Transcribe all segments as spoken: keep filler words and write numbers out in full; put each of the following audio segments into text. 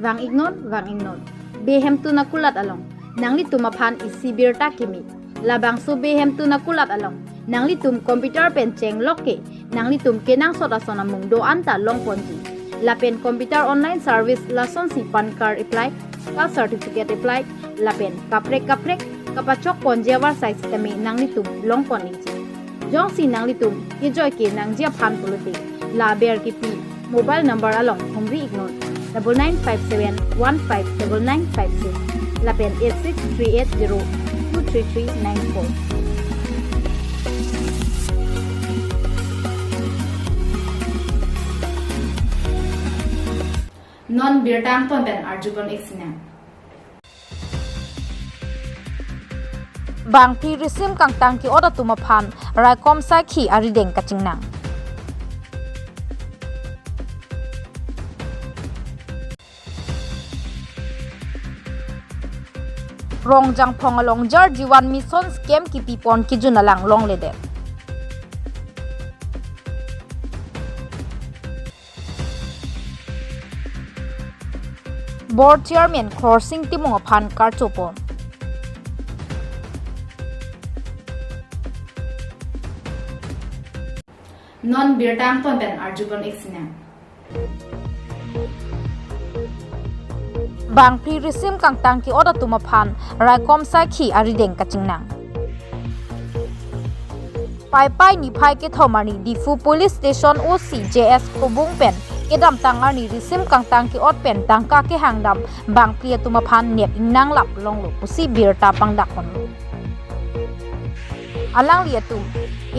Vang-iknon, vang-iknon. Behemtun akulat along nanglitum aphan isi birta kimi. Labangso behemtun akulat along nanglitum computer pen chenglok ke nanglitum kenangsot ason amung do-an ta longponji. Lapen computer online service lasonsi PAN card apply, caste certificate apply, lapen kaprek kaprek kapachokponji avarsai sitame nanglitum longpon-ikji. Jongsi nanglitum kejoi ke nangji aphan pulote, la aber kipi mobile number along humri-iknon, double nine five seven one five double nine five six lapen eight six three eight zero two three three nine four. Non birta angton pen arjupon-ik sinang. Bangphli risim kangtang ke-ot atum aphan raikom saikhi arideng kachingnang. Rongjangphong along Jal Jeevan Mission scheme kipipon kejun alang longledet. Board Chairman Khorsing Timung aphan karchopon. Non birta angton pen arjupon-ik sinang. Bangphli risim kangtang ke-ot atum aphan raikom saikhi arideng kachingnang. Paipai niphai kethom arni Diphu Police Station O C J S Khobung pen kedamtang arni risim kangtang ke-ot pen tangka kehangdam bangphli atum aphan nep-ingnang lap longlo pusi birta pangdakponlo. Alangli atum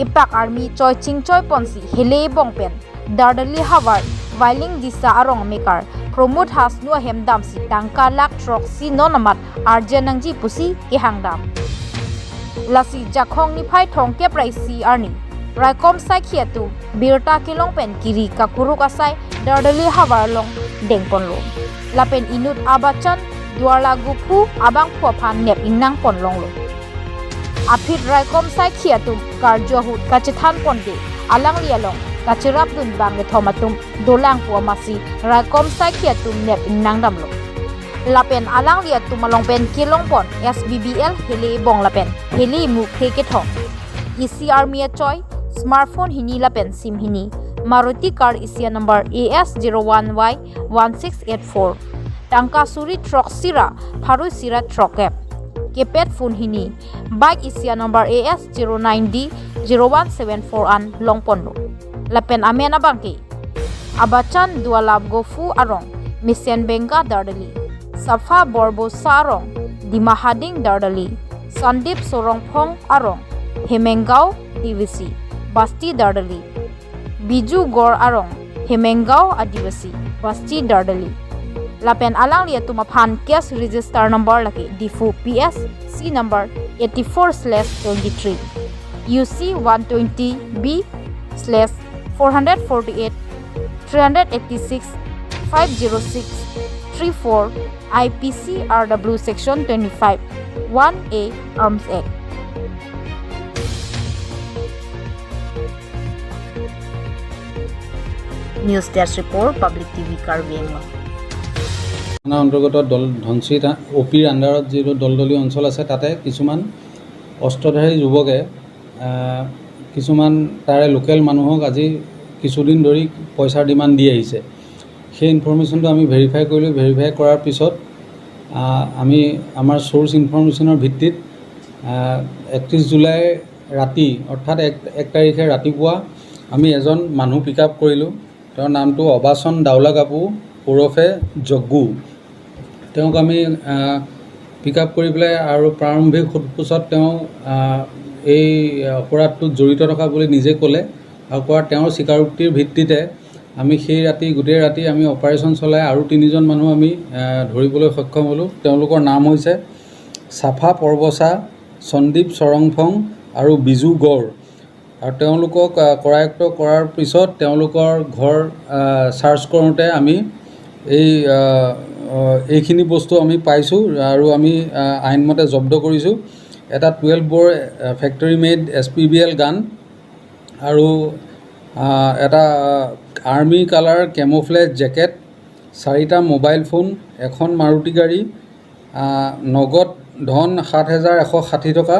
ipak army choi chingchoiponsi Hele Ebong pen Dardali havar Vailing Disa arong amekar Pramod Hasnu ahem damsi tangka lakh throksi non amat arje nangji pusi kehangdam. Lasi Jakhong niphai thomkep ra isi arni raikom saikhi atum birta kelong pen kiri kakuruk asai Dardali havar along dengponlo. Lapen inut Abachan Duarla Gophu abangphu aphan nep-ingnangpon longlo. Aphi raikom saikhi atum karju ahut kachethanponke alangli along kacherapdun bang kethom atum dolang pu amatsi raikom saikhi atum nep-ingnangdamlo. Lapen alangli atum along pen kelongpon S B B L Hele Ebong lapen Hele Mukhre kethom, isi army achoi, smartphone hini lapen sim hini, Maruti car isi anumber A S zero one Y one six eight four, tangka suri throksi ra pharo isi ra throkkep, keypad phone hini, bike isi anumber A S zero nine D zero one seven four an longponlo. Lapen amen abangke Abachan Duarla Gophu arong, Mesen Benga Dardali, Sapha Borbosa arong, Dima Hading Dardali, Sandip Sorongphong arong, Hemengao D V C, Basti Dardali, Biju Gor arong, Hemengao Adivasi, Basti Dardali. Lapen alangli atum aphan case register number lake Diphu P S C number eighty-four slash twenty-three, U C one twenty B slash four hundred forty-eight, three hundred eighty-six, five zero six, three four, I P C R W section twenty-five, one A Arms Act. News Desk Report, Public T V Karbi Anglong. থানা অন্তৰ্গত দল ধনশিৰি থা-, অ' পিৰ আণ্ডাৰত যিটো দলদলি অঞ্চল আছে, তাতে কিছুমান অস্ত্ৰধাৰী যুৱকে, আহ, কিছুমান তাৰে লোকেল মানুহক আজি কিছুদিন ধৰি পইচাৰ ডিমাণ্ড দি আহিছে। সেই ইনফৰমেশ্যনটো আমি ভেৰিফাই কৰিলোঁ। ভেৰিফাই কৰাৰ পিছত, আহ, আমি আমাৰ চ'ৰ্চ ইনফৰমেশ্যনৰ ভিত্তিত, আহ, একত্ৰিছ জুলাই ৰাতি, অৰ্থাৎ এক, এক তাৰিখে ৰাতিপুৱা আমি এজন মানুহ পিক আপ কৰিলোঁ। তেওঁৰ নামটো অবাচন দাউলা গাবু ওৰফে জগ্গু। তেওঁক আমি, আহ, পিক আপ কৰি পেলাই আৰু প্ৰাৰম্ভিক সোধপোছত তেওঁ, আহ, এই অপৰাধটোত জড়িত থকা বুলি নিজে ক'লে আৰু কোৱা তেওঁৰ স্বীকাৰোক্তিৰ ভিত্তিতে আমি সেই ৰাতি, গোটেই ৰাতি আমি অপাৰেশ্যন চলাই আৰু তিনিজন মানুহ আমি, আহ, ধৰিবলৈ সক্ষম হ'লোঁ। তেওঁলোকৰ নাম হৈছে চাফা পৰ্বচা, সন্দীপ চৰংফং আৰু বিজু গড়। আৰু তেওঁলোকক, আহ, কৰায়ত্ব কৰাৰ পিছত তেওঁলোকৰ ঘৰ, আহ, চাৰ্চ কৰোঁতে আমি এই, আহ, আহ, এইখিনি বস্তু আমি পাইছোঁ আৰু আমি, আহ, আইনমতে জব্দ কৰিছোঁ। এটা twelve bore, uh, factory made S P B L gun আৰু, আহ, এটা, uh, army colour camouflage jacket, চাৰিটা মোবাইল ফোন, এখন মাৰুতি গাড়ী, আ, নগদ ধন সাত হাজাৰ এশ ষাঠি টকা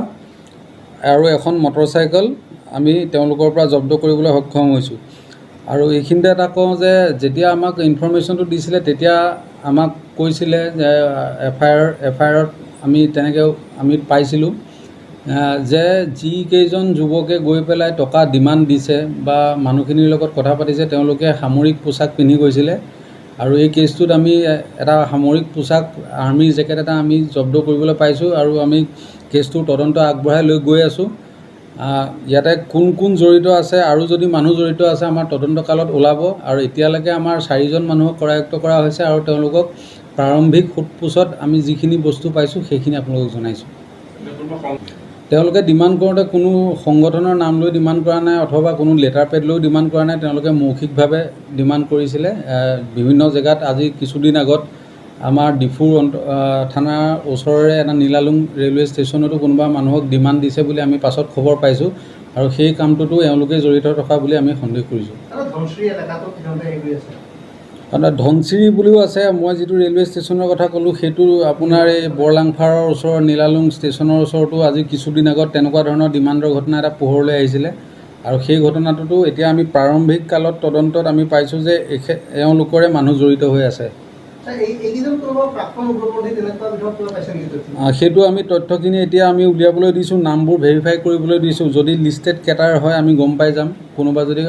আৰু এখন মটৰচাইকেল আমি তেওঁলোকৰ পৰা জব্দ কৰিবলৈ সক্ষম হৈছোঁ। আৰু এইখিনিতে এটা কওঁ যে যেতিয়া আমাক ইনফৰমেশ্যনটো দিছিলে, তেতিয়া আমাক কৈছিলে যে F I R, F I আৰত আমি তেনেকৈ আমি পাইছিলোঁ, আহ, যে যিকেইজন যুৱকে গৈ পেলাই টকা ডিমাণ্ড দিছে বা মানুহখিনিৰ লগত কথা পাতিছে, তেওঁলোকে সামৰিক পোছাক পিন্ধি গৈছিলে। আৰু এই কেছটোত আমি এটা সামৰিক পোছাক, আৰ্মি জেকেট এটা আমি জব্দ কৰিবলৈ পাইছোঁ আৰু আমি কেছটোৰ তদন্ত আগবঢ়াই লৈ গৈ আছোঁ। আহ, ইয়াতে কোন কোন জড়িত আছে আৰু যদি মানুহ জড়িত আছে, আমাৰ তদন্ত কালত ওলাব। আৰু এতিয়ালৈকে আমাৰ চাৰিজন মানুহক কৰায়ত্ব কৰা হৈছে আৰু তেওঁলোকক প্ৰাৰম্ভিক সোধ পোছত আমি যিখিনি বস্তু পাইছোঁ, সেইখিনি আপোনালোকক জনাইছোঁ। তেওঁলোকে ডিমাণ্ড কৰোঁতে কোনো সংগঠনৰ নাম লৈ ডিমাণ্ড কৰা নাই অথবা কোনো লেটাৰ পেড লৈ ডিমাণ্ড কৰা নাই। তেওঁলোকে মৌখিকভাৱে ডিমাণ্ড কৰিছিলে। আহ, বিভিন্ন জেগাত আজি কিছুদিন আগত আমাৰ ডিফুৰ অন্ত-, আহ, থানাৰ ওচৰৰে এটা নীলালুং ৰেলৱে ষ্টেচনতো কোনোবা মানুহক ডিমাণ্ড দিছে বুলি আমি পাছত খবৰ পাইছোঁ আৰু সেই কামটোতো এওঁলোকে জড়িত থকা বুলি আমি সন্দেহ কৰিছোঁ। আৰু ধনশিৰি এলেকাটো কিধৰণে হেৰি কৰি আছে? আপোনাৰ ধনশিৰি বুলিও আছে। মই যিটো ৰেলৱে ষ্টেচনৰ কথা ক'লোঁ, সেইটো আপোনাৰ এই বৰলাংফাৰৰ ওচৰৰ নীলালুং ষ্টেচনৰ ওচৰতো আজি কিছুদিন আগত তেনেকুৱা ধৰণৰ ডিমাণ্ডৰ ঘটনা এটা পোহৰলৈ আহিছিলে আৰু সেই ঘটনাটোতো এতিয়া আমি প্ৰাৰম্ভিক কালত তদন্তত আমি পাইছোঁ যে এখে-, এওঁলোকৰে মানুহ জড়িত হৈ আছে। ছাৰ, এই, এইকেইজন কোনোবা প্ৰাক্তন উগ্ৰপন্থী তেনেকুৱা বিধৰ কিবা পাইছে নেকি তথ্য? আহ, সেইটো আমি তথ্যখিনি এতিয়া আমি উলিয়াবলৈ দিছোঁ, নামবোৰ ভেৰিফাই কৰিবলৈ দিছোঁ। যদি লিষ্টেড কেডাৰ হয়, আমি গম পাই যাম। কোনোবা যদি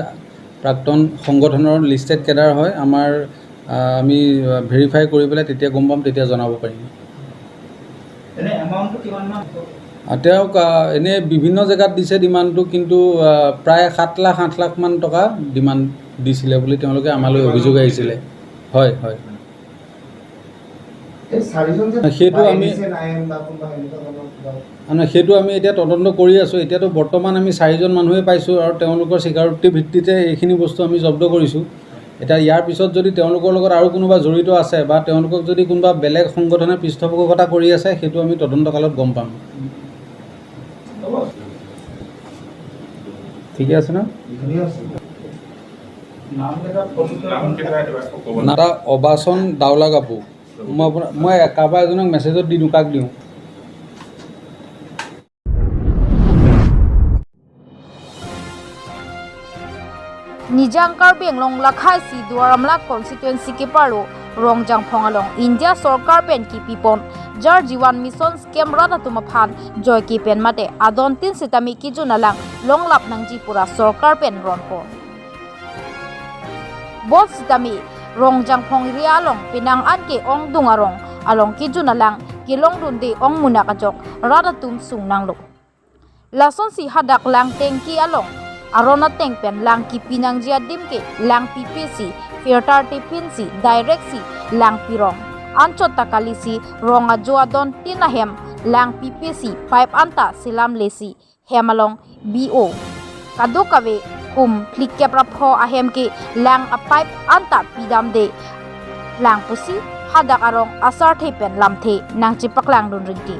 প্ৰাক্তন সংগঠনৰ লিষ্টেড কেডাৰ হয়, আমাৰ, আহ, আমি, আহ, ভেৰিফাই কৰি পেলাই তেতিয়া গম পাম, তেতিয়া জনাব পাৰিম। এনে এমাউণ্টটো কিমান মান হ'ব? আহ, তেওঁক, আহ, এনে বিভিন্ন জেগাত দিছে ডিমাণ্ডটো, কিন্তু, আহ, প্ৰায় সাত লাখ, আঠ লাখ মান টকা ডিমাণ্ড দিছিলে বুলি তেওঁলোকে আমালৈ অভিযোগ আহিছিলে। হয়, হয়। এই চাৰিজন যে সেইটো আমি দিছে, নাই বা কোনোবা এনেকুৱা ধৰণৰ কিবা? মানে, সেইটো আমি এতিয়া তদন্ত কৰি আছোঁ। এতিয়াতো বৰ্তমান আমি চাৰিজন মানুহে পাইছোঁ আৰু তেওঁলোকৰ স্বীকাৰোক্তি ভিত্তিতে এইখিনি বস্তু আমি জব্দ কৰিছোঁ। এতিয়া ইয়াৰ পিছত যদি তেওঁলোকৰ লগত আৰু কোনোবা জড়িত আছে বা তেওঁলোকক যদি কোনোবা বেলেগ সংগঠনে পৃষ্ঠপোষকতা কৰি আছে, সেইটো আমি তদন্তকালত গম পাম। ঠিকে আছে ন? নাম কেইটা ফটো নাম কেইটা এবাৰ ক'ব। নাম এটা অবাচন দাওলা গাপু। মই আপোনাৰ, মই কাৰোবাৰ এজনক মেছেজত দি দিওঁ, কাক দিওঁ? Nijang Karbi Anglong lakhaisi Duar Amla constituency keparlo Rongjangphong along India Sorkar pen kipipon Jal Jeevan Mission scheme rat atum aphan joike pen mate adon tin sitame kejun alang longlap nangji pura Sorkar pen ronpon. Bonsitame Rongjangphong area along penang anke ongdung arong along kejun alang kelongdunde ongmunak ajok rat atum sung nanglo. Lasonsi hadak lang tengki along aron ateng pen lang kipi nangji adim ke lang pipesi, filter tipinsi, direct si lang pirong. Anchot ta kalisi rong ajo adon tin ahem lang pipesi, pipe anta selamlesi hem along B O. Kadokave kum phlikep ra pho ahem ke lang a pipe anta pidamde lang pusi hadak arong asarthe pen lamthe nangchepaklangdun rinti.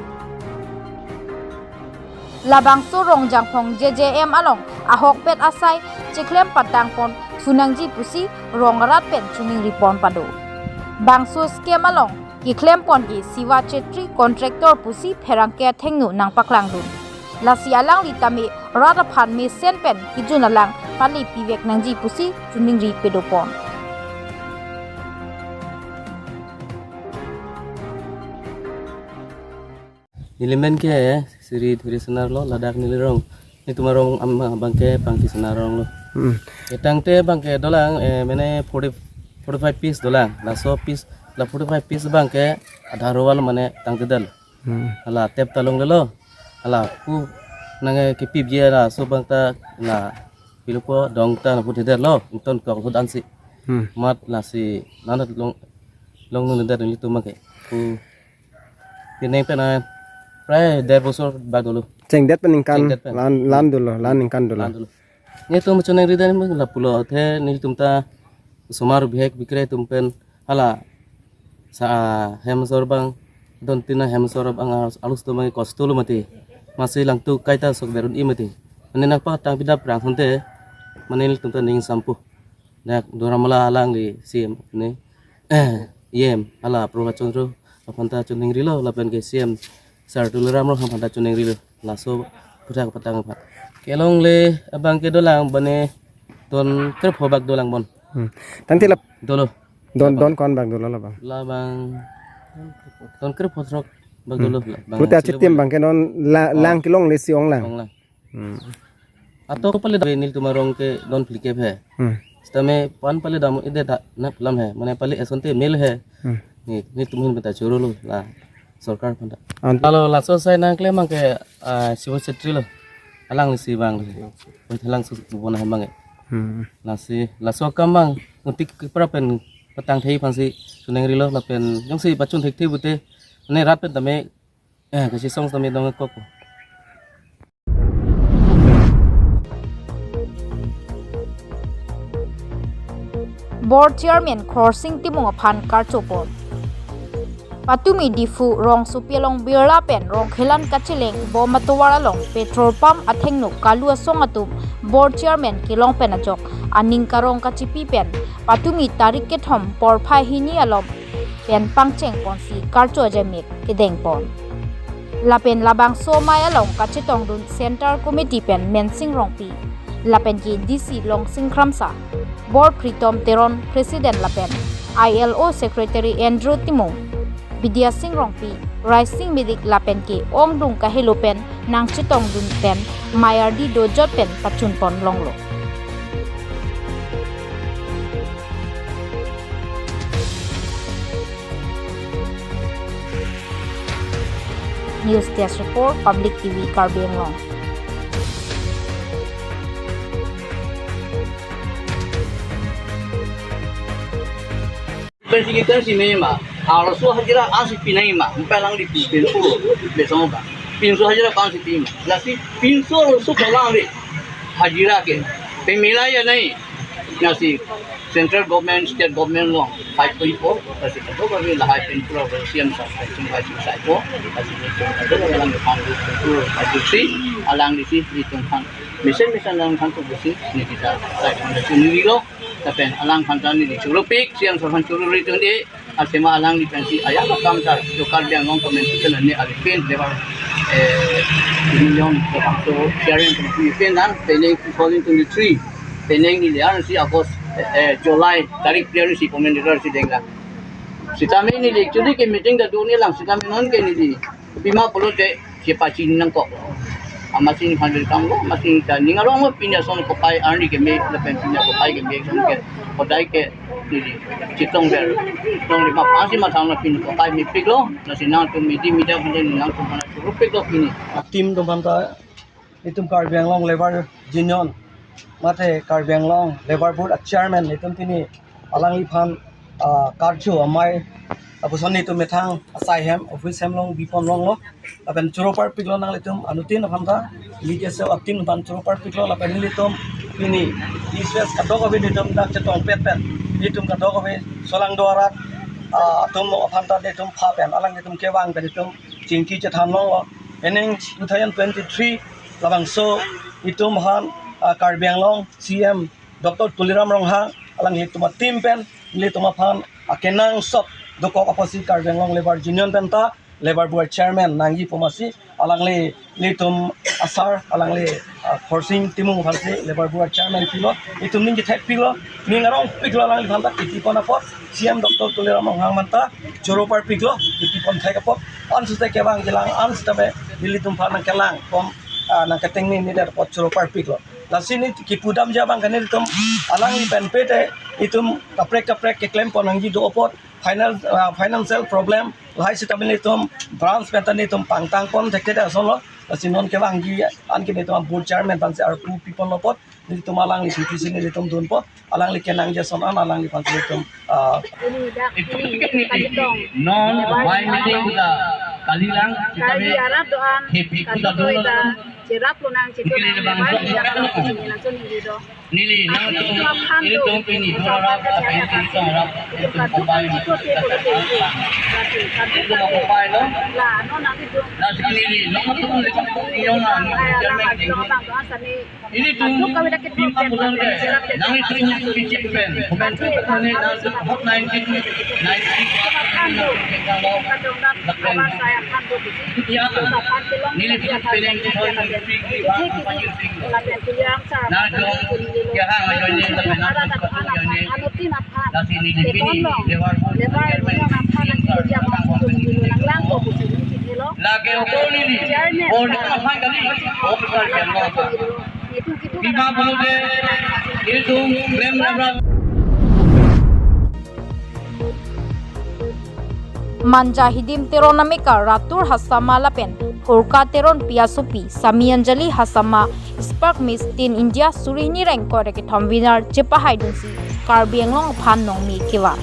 Labangso Rongjangphong J J M along ahokpet asai cheklem patangpon sunangji pusi rong arat pen choningripon pado. Bangso scheme along keklempon ke Siva Chetri contractor pusi pherangke athengno nangpaklangdun. Lasi alangli tame rat aphan mesen pen kejun alang pale pivek nangji pusi choningri pedopon. Neli men ke Sri Dhuri Sonar lo, ladak neli rong, nelitum arong ama abang ke Pangki Sonar arong lo. Hmm. Ketangte abang ke dolang, eh, mane forty, forty-five piece dolang. Laso piece, la forty-five piece abang ke adharo wal mane tangtedal. Hmm. Hala tep ta longlelo. Hala pu nang, eh, kipip je laso abang ta la pilupo dong ta na pu teder lo. Ington kok hut ansi. Hmm. Mat lasi nanat long, longnung teder nelitum abang ke. Pu Pineng pen, ah, prai der bosor bak dolo. Chengdet pen ningkan. Chengdet pen. Lan, lan dolo, lan ningkan dolo. Lan dolo. Nelitum choningri dan mo lapulo the nelitum ta osomar bihek bikre atum pen hala sa, ah, hem asor abang, adon tin ahem asor abang, ah, alus atum abang kosto lo mati. Masi langtuk kaita sok berun i mati. Mane nangpatang pidap rang hante. Mane nelitum ta ning sampu. Dak Duar Amla alangli si ne. Eh, yem, hala Prabhat Chandra aphan ta choningri lo, lapen ke C M Sir Tuliram Ronghang aphan ta choningri lo. Laso aphuthak patang aphan. Kelongle abang ke dolang bane don krepho bak dolang bon. Hmm. Tangte lap Dolo. Don, don ko-an bak dolo labang? Labang don krepho throk bak dolo. Hmm. Labang. Pute achitim abang ke don la-, oh, lang kelongle si ong lang. Ong lang. Hmm. Ato pale da nelitum arong ke don phlikep he. Hmm. Sitame pan pale dam ide da nap lam he. Mane pale esonte mel he. Hmm. Ni, nelitum ahin pen ta choro lo la sorkar aphan ta. Ante. Alo laso asai nangklem abang ke, ah, Sibo Chetri lo. Alanglisi vanglo. Oi thelang su bon abang ke. Hmm. Lasi, laso akam abang, nguntik kepra pen petang thei aphansi choningri lo, lapen jongsi pachun thekthe pute, ne rat pen tame, eh, kachesong tame dongkok. Board Chairman Khorsing Timung aphan karcho pon. Patumi Diphu rongsopi along birla pen rongkhelan kacheleng bom atovar along petrol pump athengno kalu asong atum Board Chairman kelong pen ajok aning karong kachipi pen patumi tarik kethom porphai hini alom pen pangcheng ponsi karcho ajaimek kedeng pon. Lapen labangso amei along kachetongdun Central Committee pen Mensing Rongpi, lapen ke D C Longsing Kramsa, Board Pritom Teron President lapen I L O Secretary Andrew Timung, Bidya Sing Rongpi, Rai Sing Midik lapen ke ongdung kahelo pen nangchetongdun pen mei ardi dojot pen pachun pon longlo. News Desk Report, Public T V Karbi Anglong. Pensi kita si mema, arloso hajira ansi pinai ma, empelang di pinso, besong ba. Pinso hajira ansi pima. Lasi pinso arloso kalang di hajira ke. Pemilai ya nai. Lasi central government, state government along fight kori po, lasi kadokave lahai pen pura C M sir, sing hai sing sai po, lasi kadokave alang pangru pura ajuksi, alanglisi nelitum aphan. Mesen mesen alang aphan tu besi, neli kita, sai pon lasi neli lo, lapen alang aphan ta neli choro pik, C M sir aphan choro ri tun di, asema alangli pensi, aya ba kam ta, jo Karbi Anglong comment kita nani ali pen, lebar, eh, union, so, sharing, pen dan, pening two thousand twenty-three, pening neli arsi August, eh, eh, July, tarik phli arsi comment letter si dengla. Sitame neli actually ke meeting ta dun-e lang, sitame non ke neli, pima pulote, kepachini nangkok. Amatsi neli aphan ta kanglo, amatsi ta ning arong lo, pini ason kopai arni keme, lapen pini kopai keme, ason ke, kodai ke, neli, chetong ver. Chetong lima pasi matang na pini kopai mepik lo, lasi nangtum midi mida pun nangtum aphan choro pik lo pini. Team atum aphan ta, itum Karbi Anglong Labour Union, mate Karbi Anglong Labour Board a Chairman, itum pini alangliphan, ah, karcho amei, lapuson itum methang asai hem, office hem along bipon longlo, lapen choro parpiklo nanglitum, anuttin aphan ta, media cell a team aphan choro parpiklo, lapen nelitum pini, East West kadokave nelitum dak chetong pet pen, nelitum kadokave solang do arat, ah, atum aphan ta nelitum pha pen, alanglitum kevang pen nelitum chingki chethan longlo, pening two thousand twenty-three, labangso itum aphan, ah, Karbi Anglong C M Doctor Tuliram Ronghang, alanglitum a team pen, nelitum aphan, ah, kenangsot dokok apotsi Karbi Anglong Labour Union pen ta, Labour Board Chairman nangji pu amatsi, alangli nelitum asar, alangli, ah, Khorsing Timung aphansi, Labour Board Chairman pilo, itum ning kethek pilo, ning arong piklo alangliphan ta kiti pon apot, C M Doctor Tuliram Ronghang aphan ta, choro parpiklo, kiti pon thek apot, ansose kevang kelang, ansose ta be, nelitum aphan nangkelang pon, ah, nangketengni ni der apot choro parpiklo. Lasi neli kipu damji abang ke nelitum alangli pen pete itum kaprek kaprek keklem pon nangji do apot final, ah, financial problem lahai sitame nelitum branch pen ta nelitum pangtang pon thekthe ason lo. Lasi non kevangji an ke nelitum board chairman aphansi arpu pi ponlo apot nelitum alangli P P C nelitum dunpo, alangli kenangji ason an alangliphan nelitum, ah, Ini dak ini kachetong. Non, mai meeting kita kali lang, kita Kali be arat doan, hepi kali kita dulu. Doida, cherap lo nang chetong nang, mai meeting kita kachetong nang, chetong nang do. Neli, nang itu, itu pini, dua rap, apa yang itu, rap, itu, itu, kompai, itu, itu, itu, itu. Ito na ko pa ito. La, no, nang ito. Na sige neli, nang ito kung lekong kung iyo na, ni chairman, ni. Ilitum, pima pulang ke, nang ilitum P G pen, komen pen, nang ilitum hot nine ilitum, nine ilitum, ya, neli ilitum penang ilitum, nang ilitum, ya, ha, ngayon ni, tapi nang ilitum, ya, ni. Lasi neli pini, lebar pun, lebar pun, lake okol neli, okol aphan kali, okol kali, ya, no. Pima pulote, ilitum klem klem rat. Manja Hidim Teron amekar Ratur Hasama lapen Phurka Teronpi asopi Sami Anjali Hasama Spark Miss Teen India suri hini ra ingkoi ra kethom winner chepahaidunsi Karbi Anglong aphan nongmi kevan.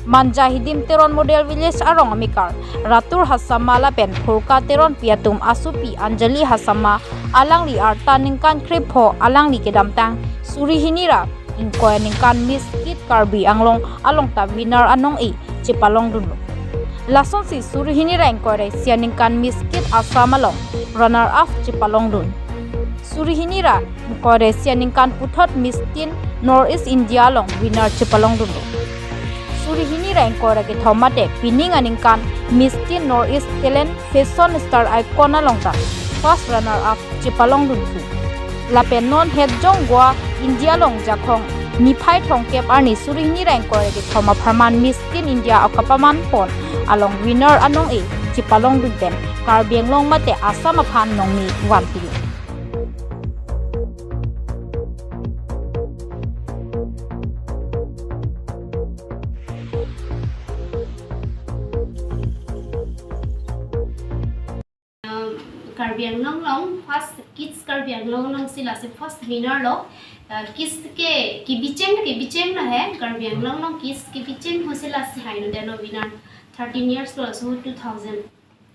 Manja Hidim Teron Model Village arong amekar Ratur Hasama lapen Phurka Teronpi atum asopi Anjali Hasama alangli arta ningkan krepho alangli kedamtang suri hini ra ingkoi aningkan Miss Kid Karbi Anglong along ta winner anong-e chepalongdunlo. Lasonsi suri hini ra ingkoi ra isi aningkan Miss Kid Assam along runner up chepalongdun. Suri hini ra ingkoi ra isi aningkan puthot Miss Teen North East India along winner chepalongdunlo. Suri hini ra ingkoi ra kethom mate pining aningkan Miss Teen North East Talent Fashion Star Icon along ta first runner up chepalongdunlo. Lapen non hetjong Goa India along Jakhong niphai thomkep arni suri hini ra ingkoi ra kethom apharman Miss Teen India akapaman pon along winner anong-e chepalongdun pen Karbi Anglong mate Assam aphan nongmi vanpilo. Um, Karbi Anglong along first Kids Karbi Anglong alongsi lasi first winner lo. Uh, kids ke, kebicheng, kebicheng lo he. Karbi Anglong along kids kebicheng pusi lasi haino deno winner. Thirteen years lo, so two thousand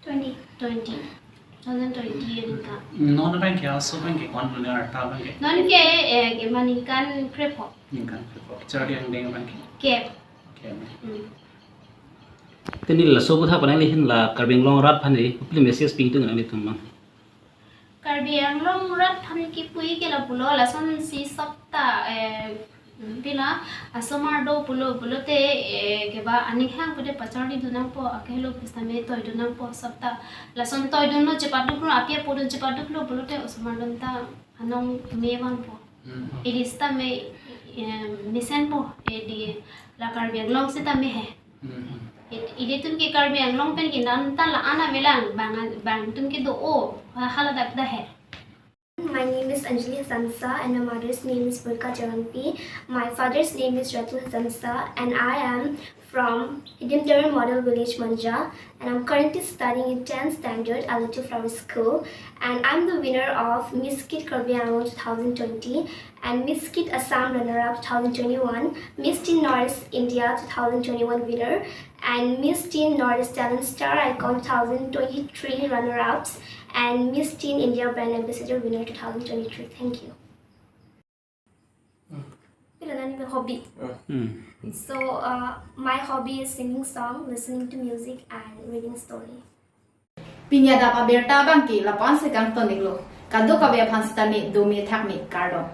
twenty. Twenty. Two thousand twenty aningkan. Non abang ke, aso abang ke, kon winner ta abang ke? Non ke, eh, ke ma ningkan krepho. Ningkan krepho. Charli angdeng abang ke? Kep. Kep. Hmm. Te neli laso aputhak panang neli hin la Karbi Anglong arat aphan neli kopili message pidun nangtum abang? Karbi Anglong arat aphan kipu ke lapulo, lasonsi sopta, eh, pila, asomar do pulo, pulote, eh, keba aning hang pute pacharlidun nangpo, akehelo pusitame toidun nangpo sopta. Lason toidunlo chepaduklo, api apodun chepaduklo pulote osomar dun ta anong me vanpo. Hmm. Ili sitame, eh, mesenpo, eh, di la Karbi Anglong sitame he. Hmm. It-, ilitum ke Karbi Anglong pen ke nanta la ana melang bang, bang tum ke do-o, ha-, haladak dak he. My name is Anjali Hasamsa and my mother's name is Phurka Teronpi. My father's name is Ratu Hasamsa and I am from Hidim Teron Model Village, Manja, and I'm currently studying in tenth standard at Little Flower School, and I'm the winner of Miss Kid Karbi Anglong two thousand twenty and Miss Kid Assam runner-up two thousand twenty-one, Miss Teen North East India two thousand twenty-one winner, and Miss Teen North East Talent Star Icon two thousand twenty-three runner-ups, and Miss Teen India Brand Ambassador winner two thousand twenty-three. Thank you. Pila nani hobby. Hmm. So, uh, my hobby is singing song, listening to music, and reading story. Pini adap abirta abang ke lapu-an si kangton-iklo. Kadokave aphan sitame dome thakme kardom.